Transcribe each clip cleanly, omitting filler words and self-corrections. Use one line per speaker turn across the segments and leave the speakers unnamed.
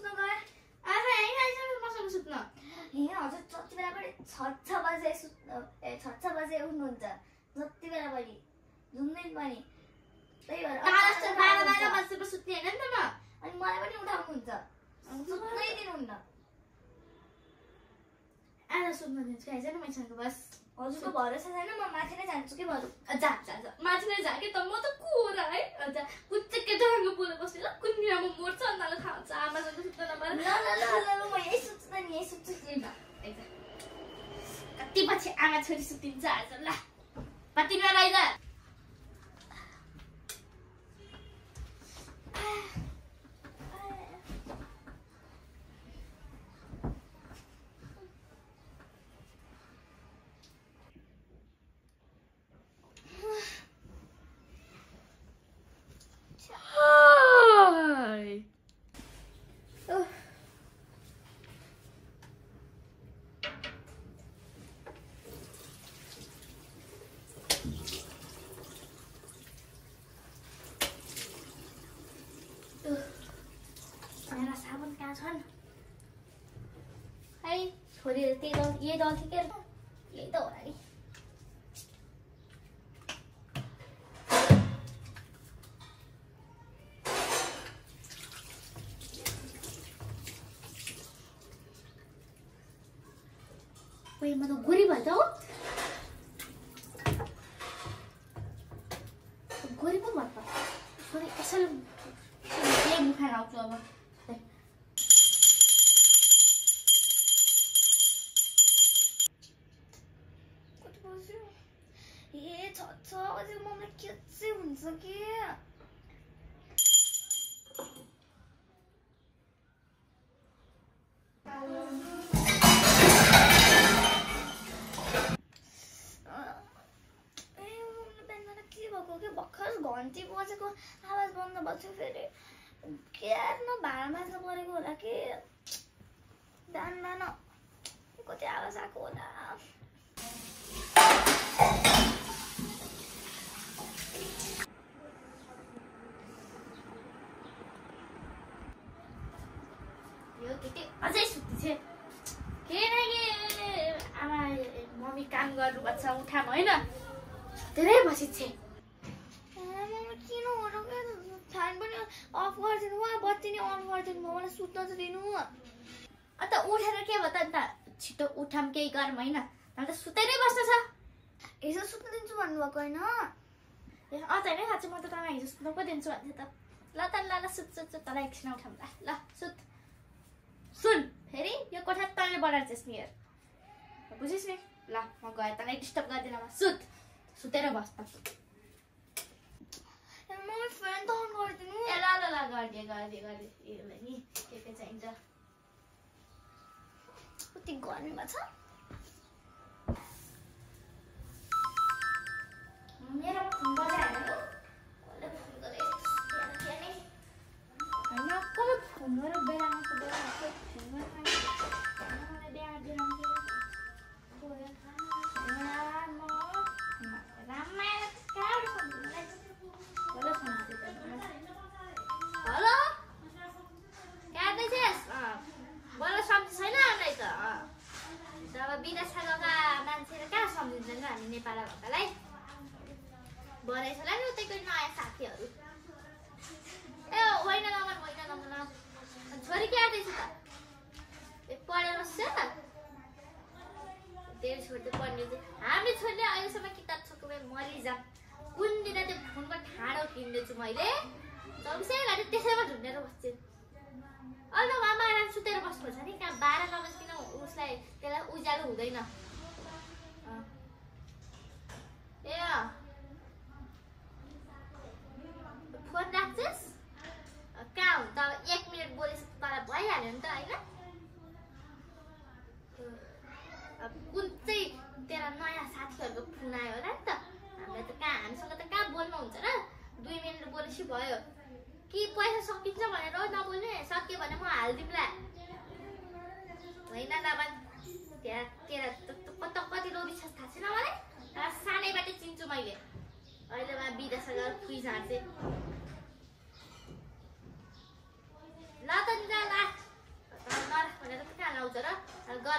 सुत्न गए आज यहीँ आइसक्यो मसँग सुत्न ए हजुर जति बेला पनि 6 बजे सुत्नु 6 बजे उठ्नुहुन्छ जति बेला पनि जुन दिन पनि त्यही भएर 12 बजेसम्म सुत्ने हैन नि त म अनि मलाई पनि उठाउनुहुन्छ सुत्नै दिनुहुन्न आज सुत्न दिन्छु आइज न मैसँग बस हजुरको भरोसा छैन म माथि नै जान्छु के बरु जा माथि नै जा के त म त कोरा है जा कुच्चे केटाको बोले बस्ने ल कुन्नीमा मोर्छ अन्त खान्छ आमासँग सुत्न नपाएर ल म यही सुत्छु नि यही सुत्छु नि कति पछि आमा छोरी सुतिन्छ आज ल पतिमा राइज मेरा साबुन कहाँ छन् है छोरीले त्यही दल यही दल थियो के यही त होला नि ओइ म त गोरी भयो त हो गोरी पो भयो त छोरी यसरी केही मुखाएर आउँछु अब ए 6 बजे मलाई के चाहिँ हुन्छ के भर्खर घन्टी बजेको आवाज बन्द भयो फेरि के न भाडा माझ्नु परेको होला कि जान्दैन कति आवाज आएको होला यो केटी अझै सुत्ती छ के न के आमा मम्मी काम गर्नुपर्छ उठाम होइन धेरै बसी छ किन हो र फ्यान पनि अफ गरिदिनु वा बत्ती नि अन गरिदिनु भयो मलाई सुत्न त दिनु अन्त उठेर के भयो त अन्त छिटो उठाम केही गरौँ होइन अन्त सुतै नै बस्नु छ हिजो सुत्न दिन्छु भन्नुभएको होइन ए अझै नै खाँच्छु म त तपाईँ हिजो सुत्नु पो दिन्छु भन्थ्यो त ल त ल सुत तँलाई एकछिन उठाउँ ल सुत सुन फेरि यो कोठा तैँले बनाएछस् नि हेर बुझिस् नि ल म गएँ तँलाई डिस्टर्ब गर्दिनँ म सुतेर बस् त मम्मी फ्यान त अन गरिदिनु ए ल गरिदिए नि के चाहिन्छ कति गर्मी भएको छ मेरो फोन बजायो कसले फोन गरे हैन कसले फोन गरेर बेलामा त बेला फोन गरेर हेलो काट्दैछस् बोला सम्झि छैन हामीलाई त अब विदेशका मान्छेले कहाँ सम्झिन्छन् र हामी नेपाली भएकालाई भरै छ नि उतैको नयाँ साथीहरू ए होइन नमन छोरी के आउँदैछ त ए पढेर बस्छ तेरो छोरी त पढ्ने हामी छोरीले अहिलेसम्म किताब छोएको मरिजा कुन दिन त्यो फोनको ठाडो किन्दैछु मैले 24 घन्टा त्यसैमा झुन्डेर बस्छु अहिले मामा आराम सुतेर बस्नुपर्छ नि कहाँ 12 नबजिकन उसलाई त्यसलाई उज्यालो हुँदैन ए फोन राख्छस् कहाँ हुन्छ अब 1 मिनट बोलेपछि तँलाई भइहाल्यो नि त होइन कुन चाहिँ तेरा नयाँ साथीहरूको फोन आयो होला नि त हामीलाई त कहाँ हामीसँग त कहाँ बोल्नु हुन्छ र 2 मिनट बोलेपछि भयो कि पैसा सकिन्छ भनेर नबोल्ने सक्यो भने म हाल्दिउँला होइन नभन तेरा कति लोभी छ थाहा छैन मलाई तर सानैबाटै चिन्छु मैले अहिले म विदेश गएर फुइ झार्थे ल त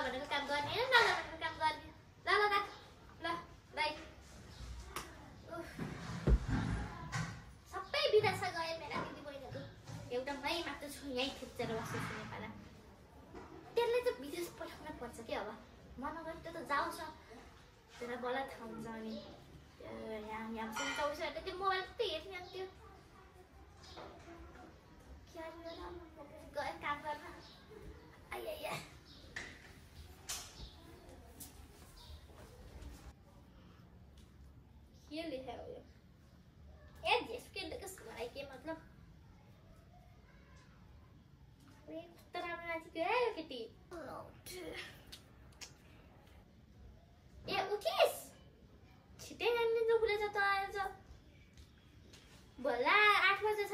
भनेको काम गर्ने ल भनेको काम गर्ने ल राख ल राइट सबै विदेश गए मेरा दिदी बहिनीहरू एउटा मै मात्र छु यहीँ थिचेर बस्छु नेपालमा त्यसले त विदेश पठाउन पर्छ के अब मन गरे त्यो त जाओस् त्यसलाई बल्ल थाहा हुन्छ अनि यहाँ सुन्छौँ त्यो मोबाइल त हेर्ने अनि त्यो गए काम गर्न आइया ये लिखा हो ये जिसके किस बनाई के मतलब ये तरह में आज क्या है किटी ये उठिस छिटे गर्ने जो खुले छ त आएछ भोला 8 बजे छ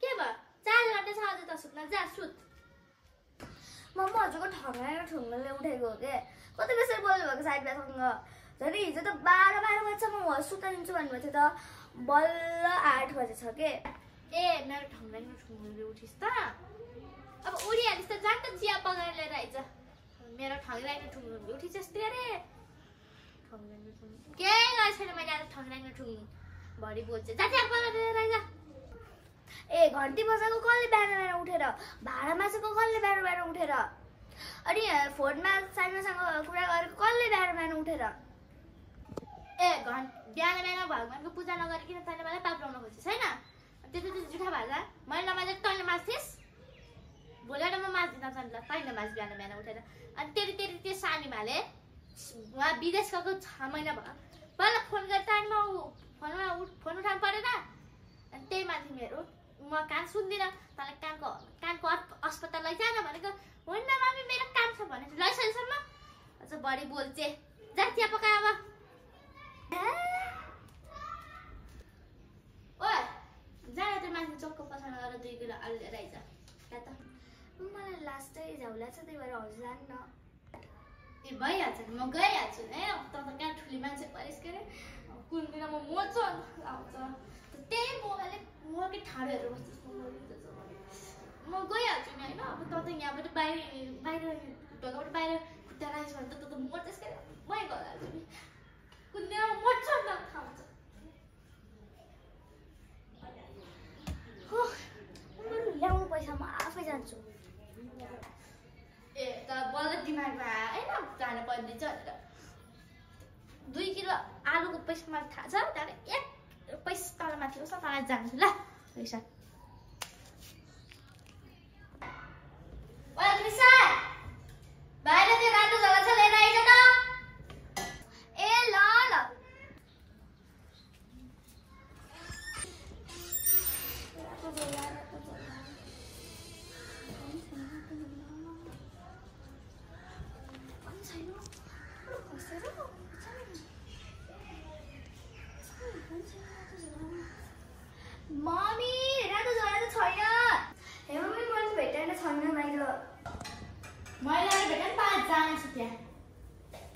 के भयो 4 घण्टा छ अझै त सुत्न जा सुत
मम्मा हजुरको ठुङ्गाले उठेको हो के कति बेसरी बोल्नु भएको साइड ब्यासँग झन् हिजो त 12 बजेसम्म म सुत्न दिन्छु भन्नुभएको थियो त बल्ल 8 बजे छ के
ए मेरो ठुङ्गाले उठिस् त अब उडिहालिस् त जान त चिया पकाएर लिएर आइज मेरो ठुङ्गाले उठिस् रे के गरेको छैन मैले आज ठङ्गाले ठुङ्नु भरि बोल्छ जा चिया पकाएर लिएर आइज
ए घन्टी बजाएको कसले बिहान उठेर भाडा मासेको कसले बिहान उठेर अनि फोनमा साइमासँग कुरा गरेको कसले बिहान उठेर
ए बिहान भगवानको पूजा नगरिकन तैँले मलाई पाप लाउन खोज्छस् होइन त्यो त जुठा भाजा मैले नमाजेर तैँले माझ्थिस् भोलि म माझ्दिनँ तैँले तैँले माझ बिहान उठेर अनि तेरि त्यो सानी भाले उहाँ विदेश गएको 6 महिना भयो पहिला फोन गरेर टाइममा फोन उठाउनु परेन अनि त्यही माथि मेरो म कान सुन्दिनँ तँलाई कानको अस्पताल लैजान भनेको होइन मम्मी मेरो काम छ भने लैसकेसम्म अझ बढी बोल्छे जा चिया पकाए अब ओए जा त्यो मान्छे चोकको पछाडि गएर 2 किलो आलु लिएर आइज क्या त
मलाई लास्टै झौला छ त्यही भएर हजुर जानु न
ए भइहाल्छ म गइहाल्छु नि त कहाँ ठुली मान्छे परिस् के अरे कुन दिन म मोर्छु आउँछ त्यही मोबाइलले मकै ठाडो हेरेर बस्छु म गइहाल्छु नि होइन अब त यहाँबाट बाहिर ढोकाबाट बाहिर खुट्टा राखेस् भने त मोर्छस् के मै गइहाल्छु नि कुन दिन मोर्छ नि त थाहा हुन्छ
ल्याउनु पैसा म आफै जान्छु
ए त बल्ल दिमागमा आएन जानु पर्ने छ भनेर 2 किलो आलुको पैसा मलाई थाहा छ त्यहाँबाट 1 पैसा तल माथि होस् न तँलाई जान्छु ल पैसा ओए कृष्ण बाहिर त्यो रातो झोला छ लिएर आइज त
ए ल मम्मी रातो झोला त छैन हे मम्मी मैले भेटेन छैन बाहिर
मैले भेटेन 5 जना छु त्यहाँ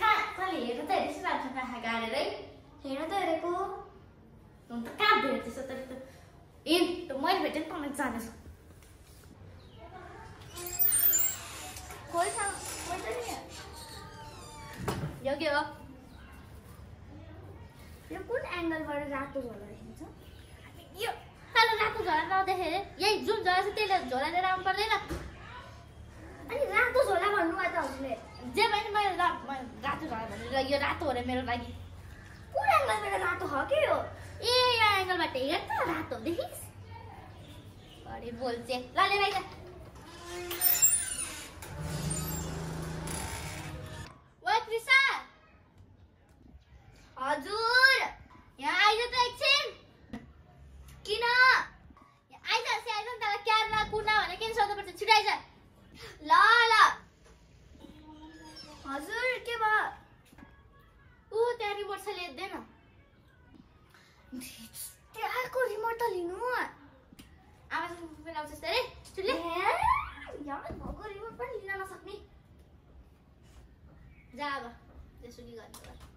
कहाँ हेर्नु त हेरिस लाग्छ कहाँ गाडेर
हेर्न त हेरेको
त कहाँ भेट्दैछ त ए मैले भेटेन 5 जना छु
खोइ छ मैले नि
यो के हो
यो कुन एंगलबाट रातो झोला देखिन्छ
यो कालो रातो झोला नदेखे यही जुन झोला छ त्यसले झोला लिएर आउनु पर्दैन
अनि रातो झोला भन्नुभयो त हजुरले
जे पनि मैले रातो झोला भनेर यो रातो हो रे मेरो लागि
कुन एंगलबाट रातो हो के हो
ए यो एंगलबाट हेर त रातो देखिस् अरे बोल्छे ल लिएर आइज ओ कृष्ण
हजुर
यहाँ आइज त एकछिन
किन
यहाँ आइज तँलाई क्यार न कुना भने किन सोध्नुपर्छ छिटो आइज
ल हजुर के भयो
ऊ त्यहाँ रिमोट छ लिँदैन
त्यहाँको रिमोट त लिनु
आमासँग मिलाउँछस् अरे चुले
यहाँ भएको रिमोट पनि लिन नसक्ने
जा अब त्यसो कि गर्नु